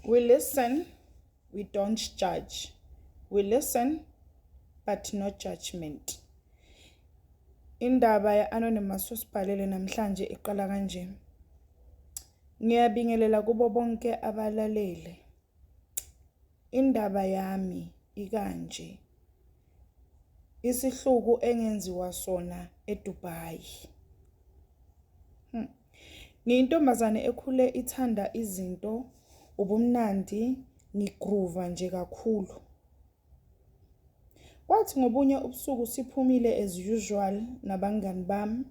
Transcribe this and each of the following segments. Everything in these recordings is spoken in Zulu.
We listen, we don't judge. We listen, but no judgment. Indaba ya-Anonymous osibhalele namhlanje iqala kanje. Ngiyabingelela kubo bonke abalalele. Indaba yami ikanje. Isihluku engenziwa sona eDubai. Ngiyintombazane ekhule ithanda izinto, ubumnandi, ngigroova nje kakhulu. Kwathi ngobunye ubusuku siphumile as usual nabangani bami.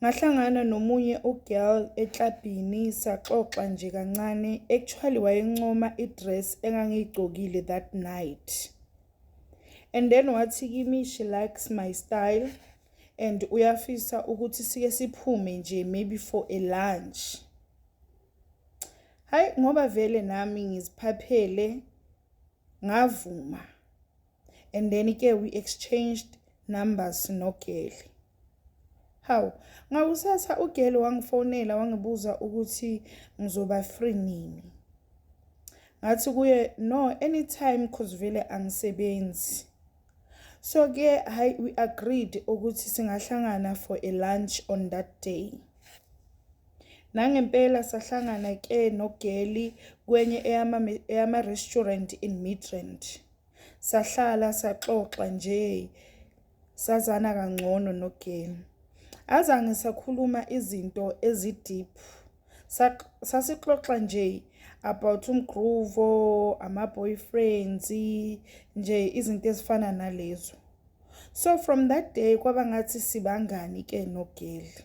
Ngahlangana nomunye ugirl eklabhini, saxoxa nje kancane. Actually, wayencoma idress engangiyigcokile that night. And then wathi kimi she likes my style and uyafisa ukuthi sike siphume nje, maybe for a lunch. Hayi, ngoba vele nami ngiziphaphele, ngavuma. And then ke we exchanged numbers nogirl. Hawu, ngakusasa ugirl wangifonela, wangibuza ukuthi ngizoba free nini. Ngathi kuye no, anytime, 'cause vele angisebenzi. So ke hayi, we agreed ukuthi singahlangana for a lunch on that day. Nangempela sahlangana ke nogirl kwenye eyama restaurant in Midrand. Sahlala, saxoxa nje, sazana kangcono nogirl. Azange sakhuluma izinto ezi-deep. Sasixoxa nje about umgroove, ama-boyfriends nje, izinto ezifana nalezo. So from that day kwaba ngathi sibangani ke nogirl.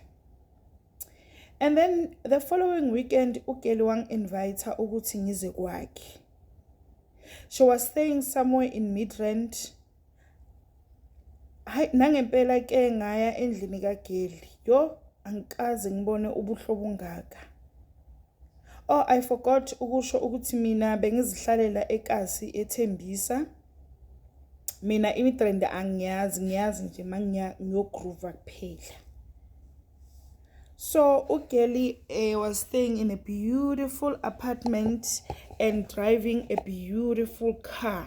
And then the following weekend ugirl wangi-invite ukuthi ngize kwakhe. She was staying somewhere in Midrand. Hayi, nangempela ke ngaya endlini kagirl. Yo, angikaze ngibone ubuhle obungaka. Oh, I forgot ukusho ukuthi mina bengizihlalela ekasi eThembisa. Mina iMidrand angiyazi, ngiyazi nje mangiya ngiyogroova kuphela. So ugirl was staying in a beautiful apartment and driving a beautiful car.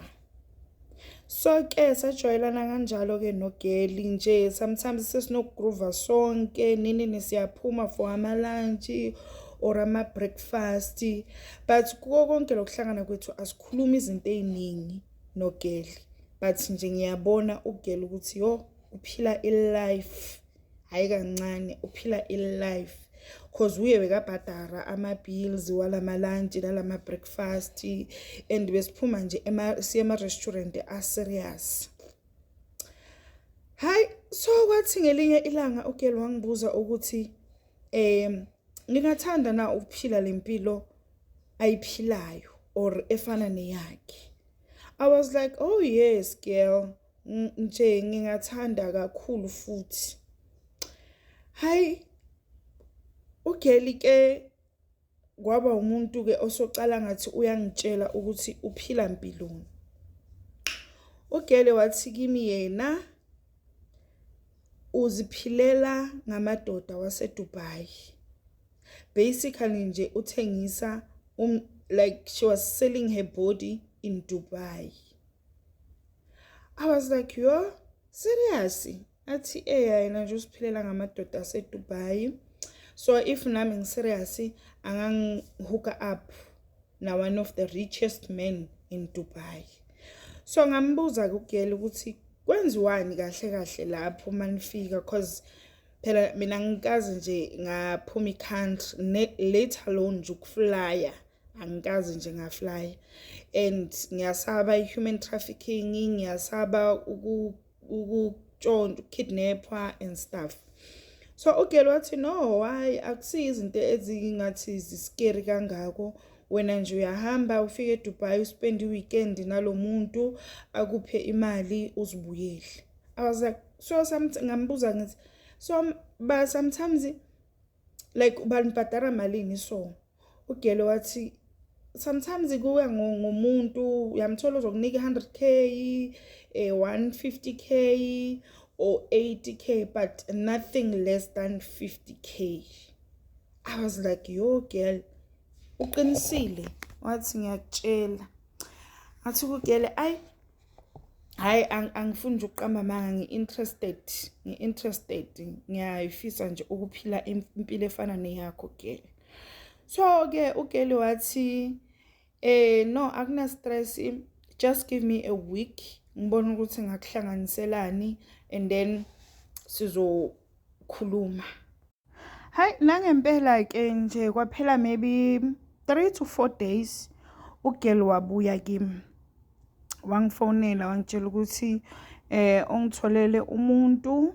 So ke sajwayelana kanjalo ke nogirl nje. Sometimes sesinokugroova sonke, nini nisiyaphuma for ama lunch or ama breakfast, but kuko konke lokuhlangana kwethu asikhuluma izinto eziningi nogirl, but nje ngiyabona ugirl ukuthi yo, uphila i-life, hayi kancane, uphila i-life, 'cause uye bekabhadara ama-bills walama lunch nalama breakfast, and besiphuma nje siye ema-restaurant a-serious. Hayi, so kwathi ngelinye ilanga ugirl wangibuza ukuthi ngingathanda na ukuphila lempilo ayiphilayo or efana neyakhe. I was like, "Oh yes, girl, nje ngingathanda kakhulu futhi." Hayi, ugirl ke kwaba umuntu ke osocala ngathi uyangitshela ukuthi uphila mpiloni. Ugirl wathi kimi yena uziphilela ngamadoda waseDubai. Basically nje uthengisa like she was selling her body in Dubai. I was like, "Yo, serious?" Athi yena nje usiphilela ngamadoda aseDubai. So if nami ngiserious, angangi-hook up na one of the richest men in Dubai. So ngambuza kugirl ukuthi kwenziwani kahle kahle lapho manifika, 'cause phela mina ngikaze nje ngaphuma i-country, let alone nje ukuflya, angikaze nje ngaflya, and ngiyasaba i-human trafficking, ngiyasaba ukutshontshwa, ukukidnapwa and stuff. So ugirl wathi no, hayi, akusiyo izinto ezingathi ziscary kangako. Wena nje uyahamba, ufike eDubai, uspend iweekend nalomuntu, akuphe imali, uzibuyele. I was like, so ngambuza ngithi, so ba sometimes like banibhadara malini? So ugirl wathi sometimes kuya ngomuntu, uyamthola uzokunika i-100K, 150K or 80K, but nothing less than 50K. I was like, "Yo, girl." Uqinisile? Wathi, "Ngiyakutshela." Ngathi ku-girl, "Ayi, hayi, angifuni nje ukuqamba amanga, ngi-interested, ngi-interested, ngiyayifisa nje ukuphila impilo efana neyakho, girl." So-ke u-girl wathi, "No, akuna stress, just give me a week, ngibone ukuthi ngakuhlanganiselani and then sizokhuluma." Hayi, nangempela ke nje kwaphela maybe 3 to 4 days, u-girl wabuya kimi, wangifonela, wangitshela ukuthi ungitholele umuntu,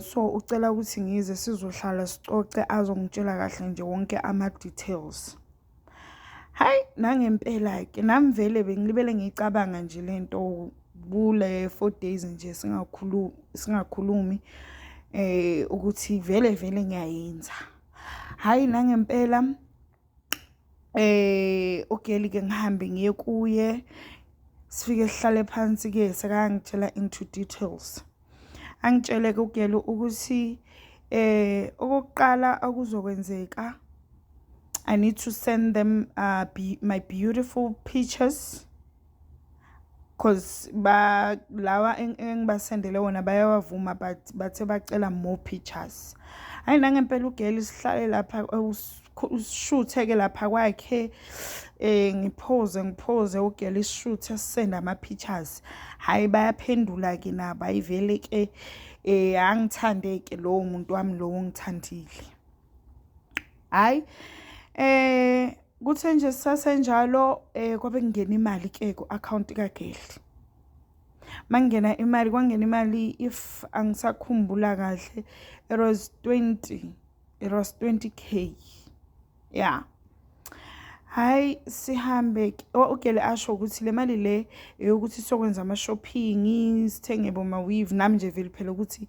so ucela ukuthi ngize sizohlala sicoce, azongitshela kahle nje wonke ama details. Hayi, nangempela ke nami vele bengilibele ngicabanga nje lento kule 4 days nje singakhulumi ukuthi vele vele ngiyayenza. Hayi, nangempela u-girl ke ngihambe ngiye kuye, sifike sihlale phansi ke, sekangitshela into details. Angitshele ke u-girl ukuthi okokuqala okuzokwenzeka, I need to send them my beautiful pictures, 'cause ba lawa engibasendele wona bayawavuma, but bathe bacela more pictures. Hayi, nangempela u-girl sihlale lapha, usishuthe ke lapha kwakhe, ngiphoze ngiphoze, u-girl isishuthe, sisend ama pictures. Hayi, bayaphendula ke nabo, ayivele ke angithande ke lowo muntu wami lowo, ongithandile. Hayi, kuthe nje sisasenjalo, kwabe kungena imali ke ku account ka-girl. Mangena imali, kwangena imali, if angisakhumbula kahle, it was 20, it was 20K, yeah. Hayi, sihambe, u-girl asho ukuthi le mali le eyokuthi siyokwenza ama-shopping, sithenge boma-weave, nami nje vele phela ukuthi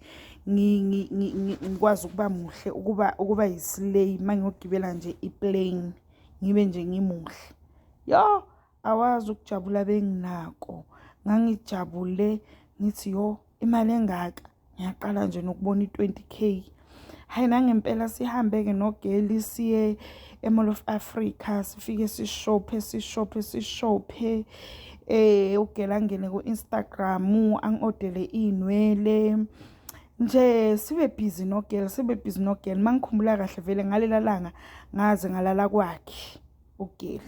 ngikwazi ukuba muhle, ukuba yi-slay uma ngiyogibela nje i-plane, ngibe nje ngimuhle. Yo, awazi ukujabula benginako, ngangijabule ngithi, "Yo, imali engaka, ngiyaqala nje nokubona i-20K." Hayi, nangempela sihambe-ke no-girl, siye e-Mall of Africa, sifike sishophe, sishophe, sishophe. U-girl angene ku-Instagram, angi-odele iy'nwele nje, sibe busy no-girl, sibe busy no-girl. Mangikhumbula kahle, vele ngalela langa ngaze ngalala kwakhe u-girl.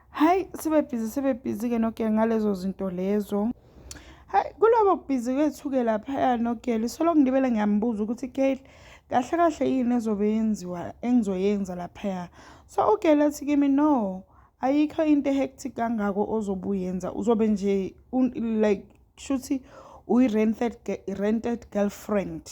Hayi, sibe busy, sibe busy-ke no-girl ngalezo zinto lezo. Hayi, kulobo busy kwethu-ke laphaya no-girl, solo ngilibele ngiyambuza ukuthi, "Girl, kahle kahle yini ezobe yenziwa, engizoyenza laphaya?" So u-girl athi kimi, "No, ayikho into e-hectic kangako ozobe uyenza, uzobe nje like kushuthi uyi-rented rented girlfriend.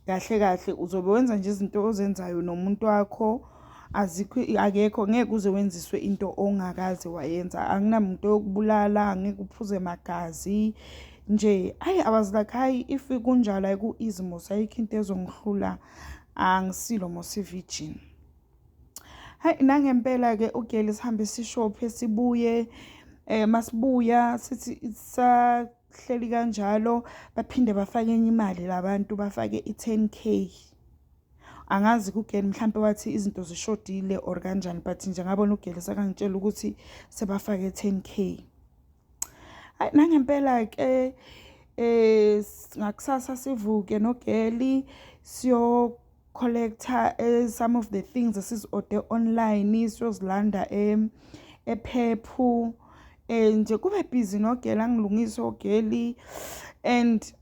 Kahle kahle uzobe wenza nje izinto ozenzayo nomuntu wakho, azikho, akekho, ngeke uze wenziswe into ongakaze wayenza, akunamuntu oyokubulala, angeke uphuze magazi nje." Hayi, I was like, "Hayi, if kunjalo, ayiku-easy mos, ayikho into ezongihlula, angisilo mos i-virgin." Hayi, nangempela-ke u-girl sihambe sishophe, sibuye, masibuya sithi sahleli kanjalo, baphinde bafake enye imali labantu, bafake i-10K. Angazi ku-girl mhlampe wathi izinto zishodile or kanjani, but nje ngabona u-girl sekangitshela ukuthi sebafake 10K. Hayi, nangempela-ke ngakusasa sivuke no-girl, siyo collecta some of the things esizi-order online, siyozilanda ePep nje, kube busy no-girl, angilungise o-girl. And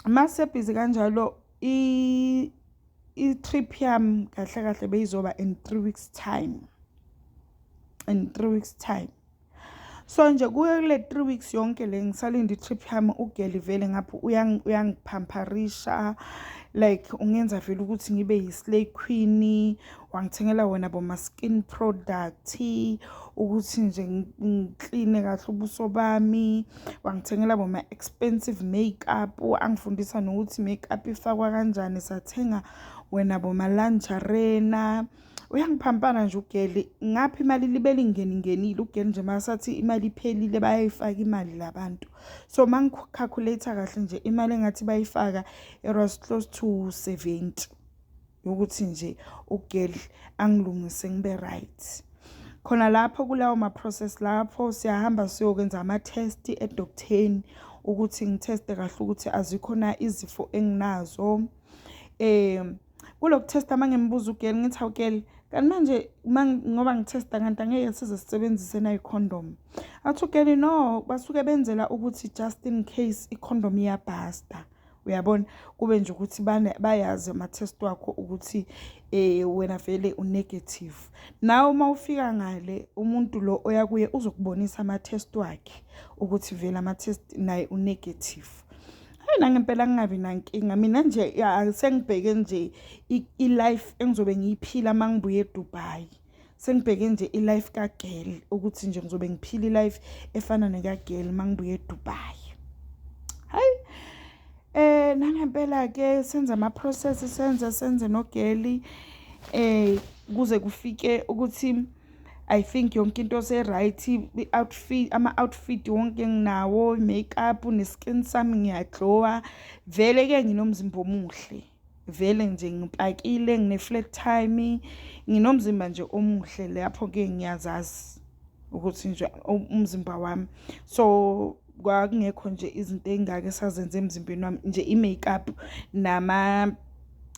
mase busy kanjalo, i-trip yami kahle kahle beyizoba in 3 weeks time, in 3 weeks time. So nje kuyo kule 3 weeks yonke le ngisalinde i-trip yami, u-girl vele ngapho uyangiphampharisha, like ungenza vele ukuthi ngibe yi-slay queen. Wangithengela wona boma-skin product ukuthi nje ngikline kahle ubuso bami, wangithengela boma-expensive makeup, angifundisa nokuthi makeup ifakwa kanjani, sathenga wena boma-lingerie. Uyangiphampana nje u-girl ngapha, imali libe lingeni ngenile. U-girl nje masathi imali iphelile, bayayifaka imali labantu. So mangi-calculate kahle nje, imali engathi bayifaka, it was close to 70. Yokuthi nje ugirl angilungise ngibe right. Khona lapho kulawo ma-process lapho siyahamba siyokwenza ama-test edoktheni ukuthi ngitheste kahle ukuthi azikho na izifo enginazo. Kulokhu testa uma ngimbuza ugirl, ngithi, "Hawu girl, kanti manje ngoba ngithesta kanti angeke size sisebenzise na i-condom?" Athi ugirl, "No, basuke benzela ukuthi just in case i-condom iyabhasta, uyabona, kube nje ukuthi bayazi ama-test wakho ukuthi wena vele u-negative." Nawe uma ufika ngale, umuntu lo oya kuye uzokubonisa ama-test wakhe ukuthi vele ama-test naye u-negative. Hayi, nangempela ngingabi nankinga. Mina nje sengibheke nje i-life engizobe ngiyiphila uma ngibuye eDubai. Sengibheke nje i-life kagirl, ukuthi nje ngizobe ngiphila i-life efana nekagirl uma ngibuye eDubai. Hayi, nangempela ke senza ama-process, senze nogirl, kuze kufike ukuthi I think yonke into se-right, i-outfit, ama-outfit wonke nginawo, i-makeup ne-skin sami ngiyaglowa. Vele-ke nginomzimba omuhle, vele nje ngipakile, ngine-flat tummy, nginomzimba nje omuhle. Lapho-ke ngiyazazi ukuthi nje umzimba wami, so kwakungekho nje izinto ey'ngako esazenza emzimbeni wami nje, i-makeup nama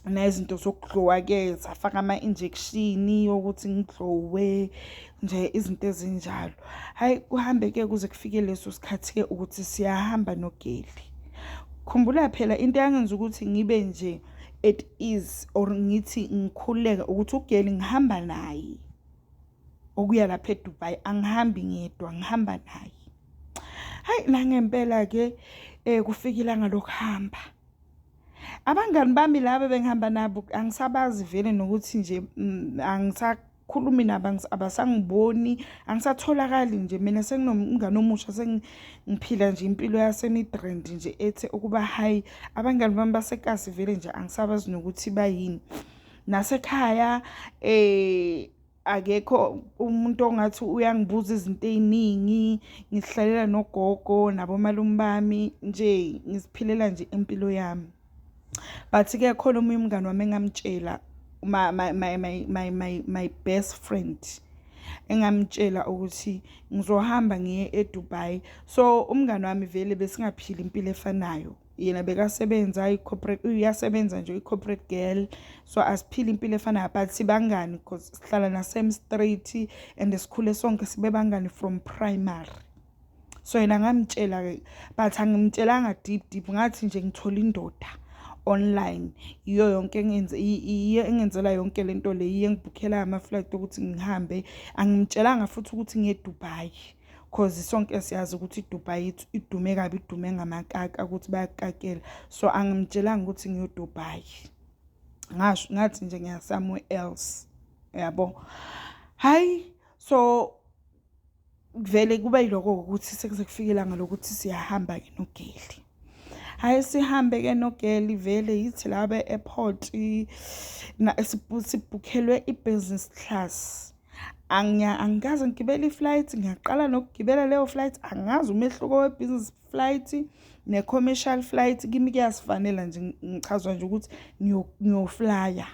nezinto zokuglowa-ke, safaka ama-injection yokuthi ngiglowe nje, izinto ezinjalo. Hhayi, kuhambe-ke kuze kufike leso sikhathi-ke ukuthi siyahamba nogirl. Khumbula phela, into eyangenza ukuthi ngibe nje at ease or ngithi ngikhululeke ukuthi ugirl ngihamba naye okuya lapha eDubai, angihambi ngedwa, ngihamba naye. Hayi, nangempela-ke kufika ilanga lokuhamba. Abangani bami laba bengihamba nabo angisabazi vele, nokuthi nje angisakhulumi nabo, abasangiboni, angisatholakali nje. Mina senginomngani omusha, sengiphila nje impilo yase-Midrand nje ethe ukuba hayi. Abangani bami basekasi vele nje angisabazi nokuthi bayini. Nasekhaya akekho umuntu ongathi uyangibuza izinto ey'ningi, ngizihlalela nogogo nabomalume bami nje, ngiziphilela nje impilo yami. But-ke khona omunye umngani wami engamtshela, my best friend, engamtshela ukuthi ngizohamba ngiye eDubai. So umngani wami vele besingaphili impilo efanayo. Yena bekasebenza i-corporate, uyasebenza nje, i-corporate girl, so asiphili impilo efanayo, but sibangani because sihlala na-same street and sikhule sonke, sibe bangani from primary. So yena ngamtshela-ke, but angimtshelanga deep deep, ngathi nje ngithola indoda online, iyo yonke engenze, iyo engenzela yonke lento le, iyo engibhukhela ama-flight ukuthi ngihambe. Angimtshelanga futhi ukuthi ngiye eDubai, cause sonke siyazi ukuthi iDubai idume kabi, idume ngamakaka, ukuthi bayakukakela. So angimtshelanga ukuthi ngiyo Dubai, ngasho ngathi nje ngiya somewhere else, yabo. Hayi, so vele kuba yiloko ukuthi sekuze kufike ilanga lokuthi siyahamba ke nogirl. Hayi, sihambe ke nogirl vele, yithi laba e-airport na sibhukhelwe i-business class. Angikaze ngigibele i-flight, ngiyaqala nokugibela leyo flight, angazi umehluko we-business flight ne-commercial flight. Kimi kuyasifanela nje, ngichazwa nje ukuthi ngiyoflya.